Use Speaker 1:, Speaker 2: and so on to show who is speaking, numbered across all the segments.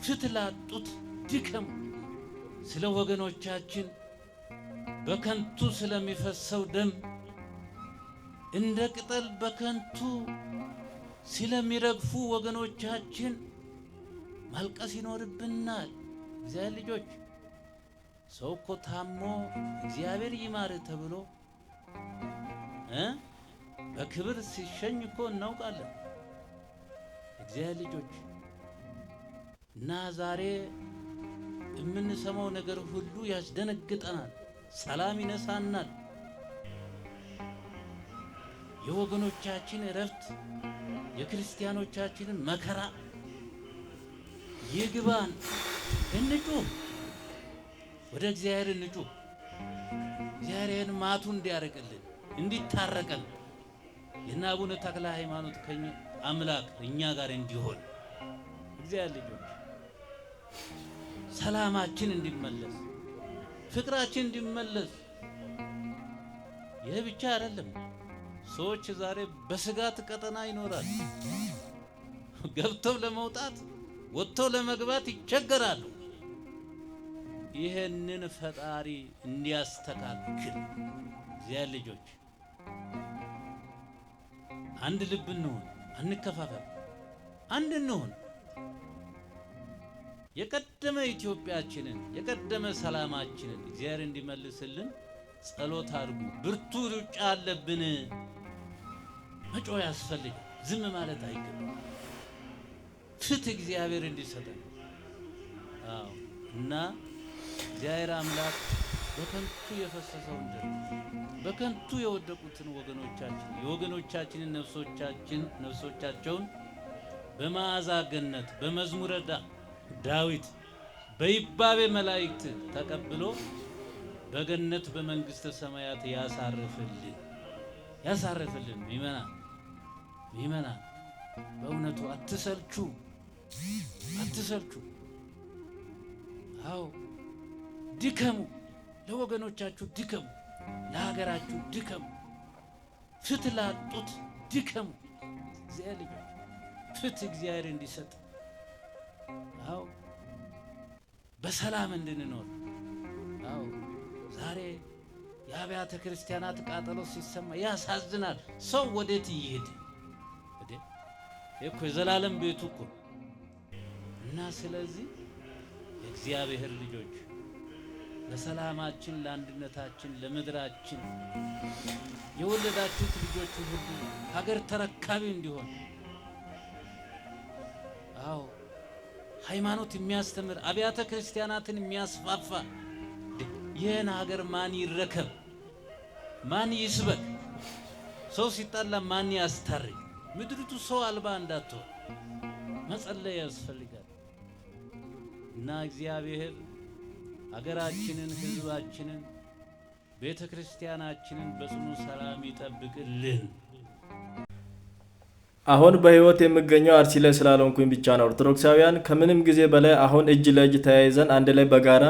Speaker 1: ፍትህ ላጡት ድከሙ። ስለ ወገኖቻችን በከንቱ ስለሚፈሰው ደም፣ እንደ ቅጠል በከንቱ ስለሚረግፉ ወገኖቻችን ማልቀስ ይኖርብናል። እግዚአብሔር ልጆች፣ ሰው እኮ ታሞ እግዚአብሔር ይማርህ ተብሎ በክብር ሲሸኝ እኮ እናውቃለን። እግዚአብሔር ልጆች፣ እና ዛሬ የምንሰማው ነገር ሁሉ ያስደነግጠናል፣ ሰላም ይነሳናል። የወገኖቻችን እረፍት፣ የክርስቲያኖቻችንን መከራ ይግባን። እንጩህ፣ ወደ እግዚአብሔር እንጩህ። እግዚአብሔርን ማቱ እንዲያርቅልን፣ እንዲታረቀን፣ የእነ አቡነ ተክለ ሃይማኖት ከኛ አምላክ እኛ ጋር እንዲሆን፣ እግዚአብሔር ልጆች፣ ሰላማችን እንዲመለስ፣ ፍቅራችን እንዲመለስ። ይህ ብቻ አይደለም። ሰዎች ዛሬ በስጋት ቀጠና ይኖራል። ገብተው ለመውጣት፣ ወጥተው ለመግባት ይቸገራሉ። ይህንን ፈጣሪ እንዲያስተካክል እግዚአብሔር ልጆች፣ አንድ ልብ እንሁን፣ አንከፋፈል፣ አንድ እንሁን። የቀደመ ኢትዮጵያችንን፣ የቀደመ ሰላማችንን እግዚአብሔር እንዲመልስልን ጸሎት አድርጉ። ብርቱ ሩጫ አለብን። መጮህ ያስፈልጋል። ዝም ማለት አይገባም። ፍትህ እግዚአብሔር እንዲሰጠን፣ አዎ፣ እና እግዚአብሔር አምላክ በከንቱ የፈሰሰውን ደም፣ በከንቱ የወደቁትን ወገኖቻችን፣ የወገኖቻችንን ነፍሶቻቸውን በመዓዛ ገነት፣ በመዝሙረ ዳዊት፣ በይባቤ መላእክት ተቀብሎ በገነት በመንግስተ ሰማያት ያሳርፍልን፣ ያሳርፍልን። ምእመናን፣ ምእመናን፣ በእውነቱ አትሰልቹ፣ አትሰልቹ። አዎ፣ ድከሙ፣ ለወገኖቻችሁ ድከሙ፣ ለሀገራችሁ ድከሙ፣ ፍትህ ላጡት ድከሙ። እግዚአብሔር ልጆች፣ ፍትህ እግዚአብሔር እንዲሰጥ፣ አዎ፣ በሰላም እንድንኖር። አዎ፣ ዛሬ የአብያተ ክርስቲያናት ቃጠሎ ሲሰማ ያሳዝናል። ሰው ወዴት ይሄድ? እኮ የዘላለም ቤቱ እኮ። እና ስለዚህ የእግዚአብሔር ልጆች፣ ለሰላማችን፣ ለአንድነታችን፣ ለምድራችን፣ የወለዳችሁት ልጆች ሁሉ ሀገር ተረካቢ እንዲሆን፣ አዎ፣ ሃይማኖት የሚያስተምር፣ አብያተ ክርስቲያናትን የሚያስፋፋ፣ ይህን ሀገር ማን ይረከብ? ማን ይስበክ? ሰው ሲጣላ ማን ያስታርቅ? ምድሪቱ ሰው አልባ እንዳትሆን መጸለይ ያስፈልጋል። እና እግዚአብሔር ሀገራችንን፣ ሕዝባችንን፣ ቤተ ክርስቲያናችንን በጽኑ ሰላም ይጠብቅልን።
Speaker 2: አሁን በህይወት የምገኘው አርሲ ላይ ስላልሆንኩኝ ብቻ ነው። ኦርቶዶክሳውያን፣ ከምንም ጊዜ በላይ አሁን እጅ ለእጅ ተያይዘን አንድ ላይ በጋራ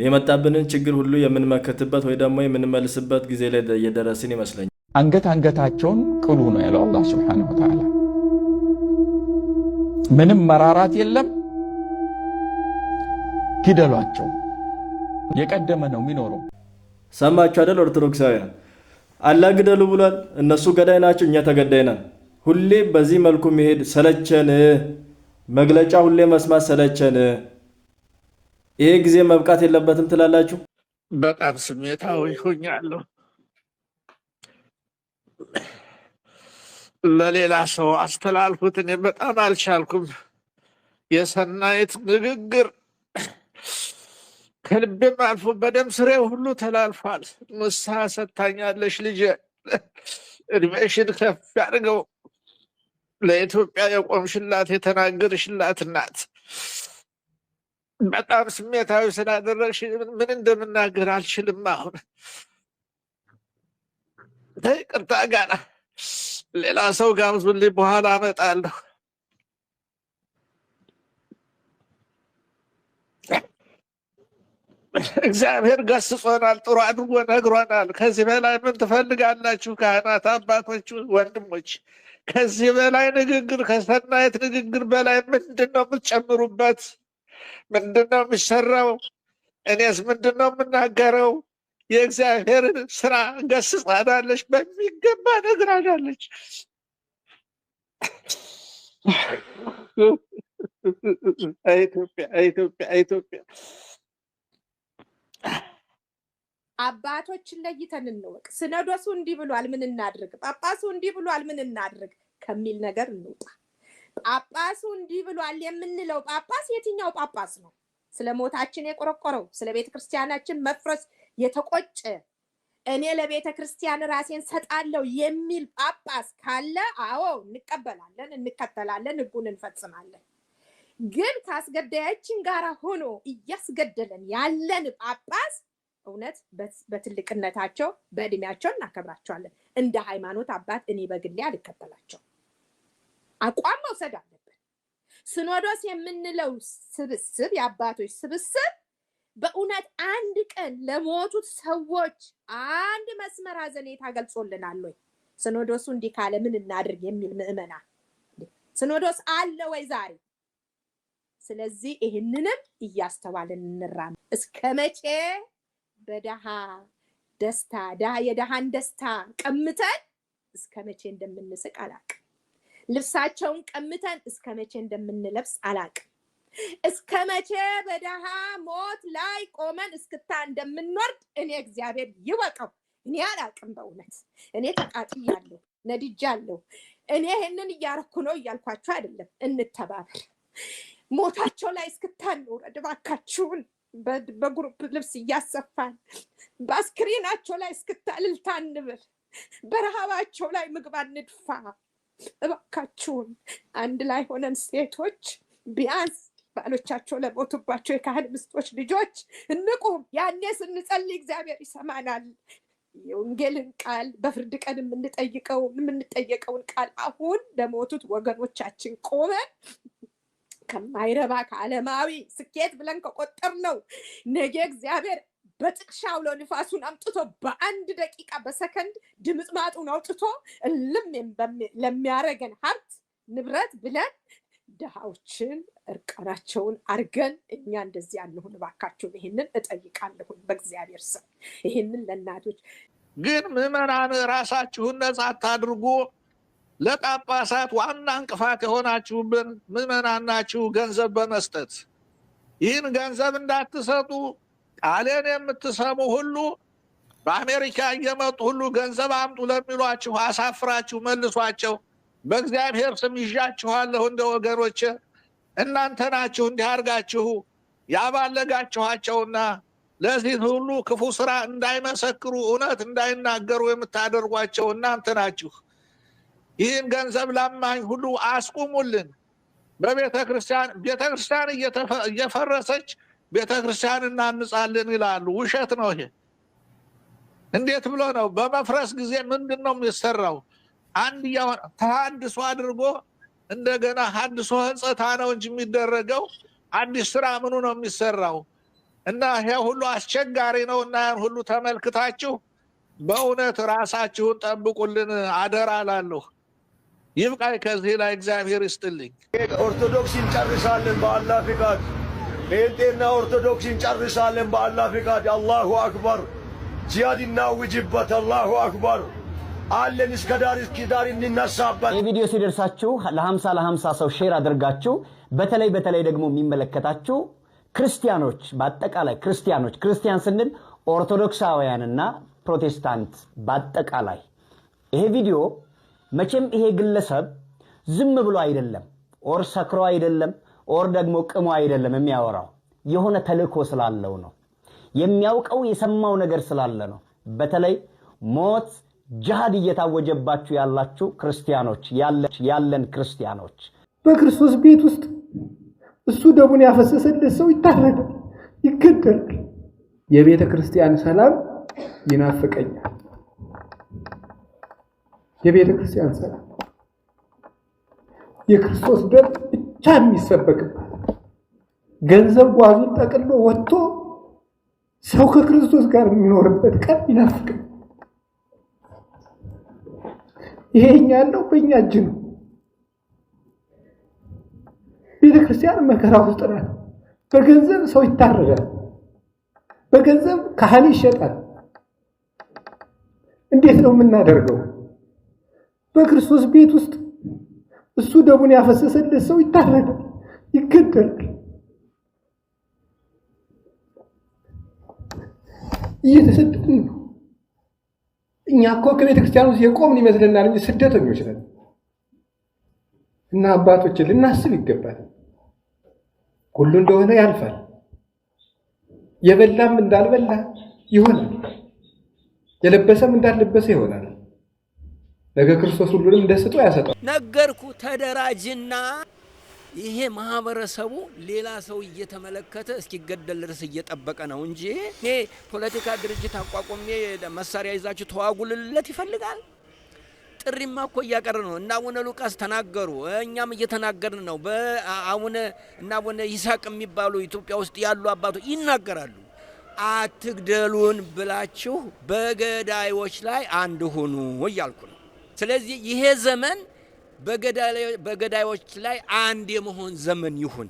Speaker 2: የመጣብንን ችግር ሁሉ የምንመክትበት ወይ ደግሞ የምንመልስበት ጊዜ ላይ እየደረስን ይመስለኛል።
Speaker 3: አንገት አንገታቸውን ቅሉ ነው ያለው አላህ ሱብሓነሁ ወተዓላ። ምንም መራራት የለም፣ ግደሏቸው። የቀደመ ነው የሚኖረው።
Speaker 2: ሰማችሁ አይደል? ኦርቶዶክሳውያን፣ አላህ ግደሉ ብሏል። እነሱ ገዳይ ናቸው፣ እኛ ተገዳይ ነን። ሁሌ በዚህ መልኩ መሄድ ሰለቸን። መግለጫ ሁሌ መስማት ሰለቸን። ይሄ ጊዜ መብቃት የለበትም ትላላችሁ?
Speaker 4: በጣም ስሜታዊ ሆኛለሁ። ለሌላ ሰው አስተላልፉት። እኔ በጣም አልቻልኩም። የሰናይት ንግግር ከልቤም አልፎ በደም ስሬ ሁሉ ተላልፏል። ንስሐ ሰጥታኛለሽ ልጄ፣ እድሜሽን ከፍ ያድርገው። ለኢትዮጵያ የቆምሽላት፣ የተናገርሽላት እናት፣ በጣም ስሜታዊ ስላደረግሽ ምን እንደምናገር አልችልም። አሁን ይቅርታ ጋር ሌላ ሰው ጋብዙልኝ፣ በኋላ አመጣለሁ። እግዚአብሔር ገስጾናል፣ ጥሩ አድርጎ ነግሮናል። ከዚህ በላይ ምን ትፈልጋላችሁ? ካህናት፣ አባቶች፣ ወንድሞች፣ ከዚህ በላይ ንግግር፣ ከሰናይት ንግግር በላይ ምንድን ነው የምትጨምሩበት? ምንድን ነው የሚሰራው? እኔስ ምንድን ነው የምናገረው? የእግዚአብሔርን ስራ ገስጻናለች፣ በሚገባ ነግራናለች። ኢትዮጵያ ኢትዮጵያ ኢትዮጵያ።
Speaker 5: አባቶችን ለይተን እንወቅ። ሲኖዶሱ እንዲህ ብሏል፣ ምን እናድርግ? ጳጳሱ እንዲህ ብሏል፣ ምን እናድርግ ከሚል ነገር እንውጣ። ጳጳሱ እንዲህ ብሏል የምንለው ጳጳስ የትኛው ጳጳስ ነው? ስለ ሞታችን የቆረቆረው፣ ስለ ቤተ ክርስቲያናችን መፍረስ የተቆጨ፣ እኔ ለቤተ ክርስቲያን ራሴን ሰጣለሁ የሚል ጳጳስ ካለ አዎ እንቀበላለን፣ እንከተላለን፣ ሕጉን እንፈጽማለን። ግን ከአስገዳያችን ጋር ሆኖ እያስገደለን ያለን ጳጳስ እውነት በትልቅነታቸው በእድሜያቸው እናከብራቸዋለን። እንደ ሃይማኖት አባት እኔ በግሌ አልከተላቸው። አቋም መውሰድ አለብን። ሲኖዶስ የምንለው ስብስብ፣ የአባቶች ስብስብ፣ በእውነት አንድ ቀን ለሞቱት ሰዎች አንድ መስመር ሐዘኔታ ገልጾልናል ወይ? ሲኖዶሱ እንዲህ ካለ ምን እናድርግ የሚል ምዕመናን ሲኖዶስ አለ ወይ ዛሬ? ስለዚህ ይህንንም እያስተዋልን እንራመድ። እስከ መቼ በደሃ ደስታ የደሃን ደስታ ቀምተን እስከ መቼ እንደምንስቅ አላቅም። ልብሳቸውን ቀምተን እስከ መቼ እንደምንለብስ አላቅም። እስከ መቼ በደሃ ሞት ላይ ቆመን እስክታ እንደምንወርድ እኔ እግዚአብሔር ይወቀው። እኔ አላቅም። በእውነት እኔ ተቃጥያለሁ፣ ነድጃለሁ። እኔ ይህንን እያረኩ ነው እያልኳችሁ አይደለም። እንተባበር። ሞታቸው ላይ እስክታ እንውረድ እባካችሁን። በ group ልብስ እያሰፋን በአስክሬናቸው ላይ እስክታ እልልታ እንብል። በረሃባቸው ላይ ምግብ አንድፋ። እባካችሁን አንድ ላይ ሆነን ሴቶች ቢያንስ ባሎቻቸው ለሞቱባቸው የካህን ሚስቶች ልጆች እንቁም። ያኔ ስንጸልይ እግዚአብሔር ይሰማናል። የወንጌልን ቃል በፍርድ ቀን የምንጠየቀውን ቃል አሁን ለሞቱት ወገኖቻችን ቆመን ከማይረባ ከዓለማዊ ስኬት ብለን ከቆጠር ነው ነገ እግዚአብሔር በጥቅሻ አውሎ ንፋሱን አምጥቶ በአንድ ደቂቃ በሰከንድ ድምጥማጡን አውጥቶ እልም ለሚያረገን ሀብት ንብረት ብለን ድሃዎችን እርቃናቸውን አርገን እኛ እንደዚህ አንሁን። እባካችሁን ይህንን እጠይቃለሁኝ በእግዚአብሔር ስም። ይህንን ለእናቶች
Speaker 4: ግን ምዕመናን ራሳችሁን ነጻ አታድርጉ። ለጳጳሳት ዋና እንቅፋት የሆናችሁብን ምዕመናን ናችሁ፣ ገንዘብ በመስጠት። ይህን ገንዘብ እንዳትሰጡ ቃሌን የምትሰሙ ሁሉ በአሜሪካ እየመጡ ሁሉ ገንዘብ አምጡ ለሚሏችሁ አሳፍራችሁ መልሷቸው። በእግዚአብሔር ስም ይዣችኋለሁ እንደ ወገኖቼ። እናንተ ናችሁ እንዲህ አድርጋችሁ ያባለጋችኋቸውና ለዚህ ሁሉ ክፉ ስራ እንዳይመሰክሩ እውነት እንዳይናገሩ የምታደርጓቸው እናንተ ናችሁ። ይህን ገንዘብ ላማኝ ሁሉ አስቁሙልን። በቤተ ክርስቲያን ቤተ ክርስቲያን እየፈረሰች ቤተ ክርስቲያን እናንጻለን ይላሉ። ውሸት ነው ይሄ። እንዴት ብሎ ነው? በመፍረስ ጊዜ ምንድን ነው የሚሰራው? አንድ ተሐድሶ አድርጎ እንደገና ሐድሶ ህንጸታ ነው እንጂ የሚደረገው አዲስ ስራ ምኑ ነው የሚሰራው? እና ይሄ ሁሉ አስቸጋሪ ነው። እና ያን ሁሉ ተመልክታችሁ በእውነት ራሳችሁን ጠብቁልን አደራ እላለሁ። ይብቃኝ ከዚህ ላይ፣ እግዚአብሔር ይስጥልኝ።
Speaker 6: ኦርቶዶክስ እንጨርሳለን በአላህ ፍቃድ። ጴንጤና ኦርቶዶክስ እንጨርሳለን በአላህ ፍቃድ። አላሁ አክበር። ጂሃድ እናውጅበት። አላሁ አክበር አለን እስከ ዳር እስከ ዳር እንነሳበት።
Speaker 7: ይህ ቪዲዮ ሲደርሳችሁ ለ50 ለ50 ሰው share አድርጋችሁ በተለይ በተለይ ደግሞ የሚመለከታችሁ ክርስቲያኖች፣ በአጠቃላይ ክርስቲያኖች፣ ክርስቲያን ስንል ኦርቶዶክሳውያንና ፕሮቴስታንት በአጠቃላይ፣ ይሄ ቪዲዮ መቼም ይሄ ግለሰብ ዝም ብሎ አይደለም፣ or ሰክሮ አይደለም፣ or ደግሞ ቅሞ አይደለም የሚያወራው፣ የሆነ ተልእኮ ስላለው ነው። የሚያውቀው የሰማው ነገር ስላለ ነው። በተለይ ሞት ጅሃድ እየታወጀባችሁ ያላችሁ ክርስቲያኖች፣ ያለን ክርስቲያኖች
Speaker 8: በክርስቶስ ቤት ውስጥ እሱ ደሙን ያፈሰሰለት ሰው ይታረዳል፣ ይገደላል። የቤተ ክርስቲያን ሰላም ይናፍቀኛል። የቤተ ክርስቲያን ሰላም፣ የክርስቶስ ደም ብቻ የሚሰበክባት፣ ገንዘብ ጓዙን ጠቅሎ ወጥቶ ሰው ከክርስቶስ ጋር የሚኖርበት ቀን ይናፍቀኛል። ይሄ እኛ ያለው በእኛ እጅ ነው። ቤተክርስቲያን መከራ ውስጥ ናት። በገንዘብ ሰው ይታረዳል። በገንዘብ ካህን ይሸጣል። እንዴት ነው የምናደርገው? በክርስቶስ ቤት ውስጥ እሱ ደሙን ያፈሰሰለት ሰው ይታረዳል፣ ይገደላል። እየተሰደድን ነው። እኛ እኮ ከቤተ ክርስቲያን ውስጥ የቆምን ይመስለናል እንጂ ስደተኞች ነን። እና አባቶችን ልናስብ ይገባል። ሁሉ እንደሆነ ያልፋል። የበላም እንዳልበላ ይሆናል። የለበሰም እንዳልለበሰ ይሆናል። ነገ ክርስቶስ ሁሉንም ደስቶ ያሰጠዋል።
Speaker 1: ነገርኩ። ተደራጅና ይሄ ማህበረሰቡ ሌላ ሰው እየተመለከተ እስኪገደል ድረስ እየጠበቀ ነው እንጂ እኔ ፖለቲካ ድርጅት አቋቁሜ መሳሪያ ይዛችሁ ተዋጉልለት ይፈልጋል። ጥሪማ እኮ እያቀረ ነው። እና አቡነ ሉቃስ ተናገሩ፣ እኛም እየተናገርን ነው። በአቡነ እና አቡነ ይስሐቅ የሚባሉ ኢትዮጵያ ውስጥ ያሉ አባቶች ይናገራሉ። አትግደሉን ብላችሁ በገዳዮች ላይ አንድ ሁኑ እያልኩ ነው። ስለዚህ ይሄ ዘመን በገዳዮች ላይ አንድ የመሆን ዘመን ይሁን።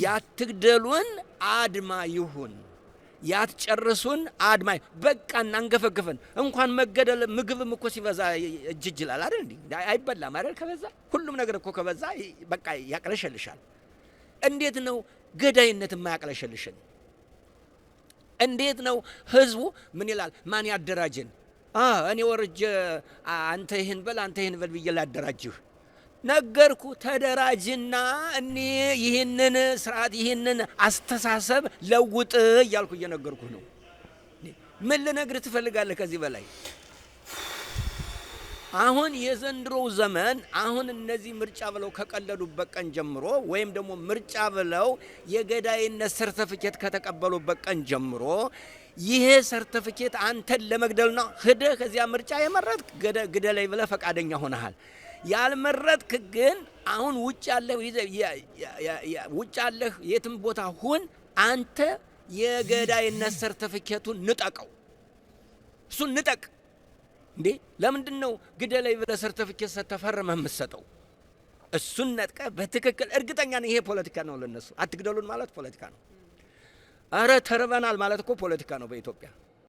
Speaker 1: ያትግደሉን አድማ ይሁን። ያትጨርሱን አድማ በቃ እናንገፈግፈን። እንኳን መገደል ምግብም እኮ ሲበዛ እጅ እጅ ይላል አይደል? እንዴ አይበላም አይደል? ከበዛ ሁሉም ነገር እኮ ከበዛ በቃ ያቅለሸልሻል። እንዴት ነው ገዳይነት የማያቅለሸልሽን? እንዴት ነው ህዝቡ ምን ይላል? ማን ያደራጅን? እኔ ወርጄ አንተ ይህን በል አንተ ይህን በል ብዬ ላደራጅህ ነገርኩ። ተደራጅና እኔ ይህንን ስርዓት ይህንን አስተሳሰብ ለውጥ እያልኩ እየነገርኩ ነው። ምን ልነግርህ ትፈልጋለህ ከዚህ በላይ? አሁን የዘንድሮው ዘመን አሁን እነዚህ ምርጫ ብለው ከቀለዱበት ቀን ጀምሮ ወይም ደግሞ ምርጫ ብለው የገዳይነት ሰርተፍኬት ከተቀበሉበት ቀን ጀምሮ ይሄ ሰርተፍኬት አንተን ለመግደል ነው። ሂደህ ከዚያ ምርጫ የመረጥክ ግደለኝ ብለህ ፈቃደኛ ሆነሃል። ያልመረጥክ ግን አሁን ውጭ ያለህ የትም ቦታ ሁን፣ አንተ የገዳይነት ሰርተፍኬቱን ንጠቀው፣ እሱን ንጠቅ። እንዴ ለምንድን ነው ግደለኝ ብለህ ሰርተፍኬት ሰጥተህ ፈርመህ የምትሰጠው? እሱን ነጥቀህ በትክክል እርግጠኛ ነኝ ይሄ ፖለቲካ ነው ለነሱ። አትግደሉን ማለት ፖለቲካ ነው። አረ ተርበናል ማለት እኮ ፖለቲካ ነው በኢትዮጵያ።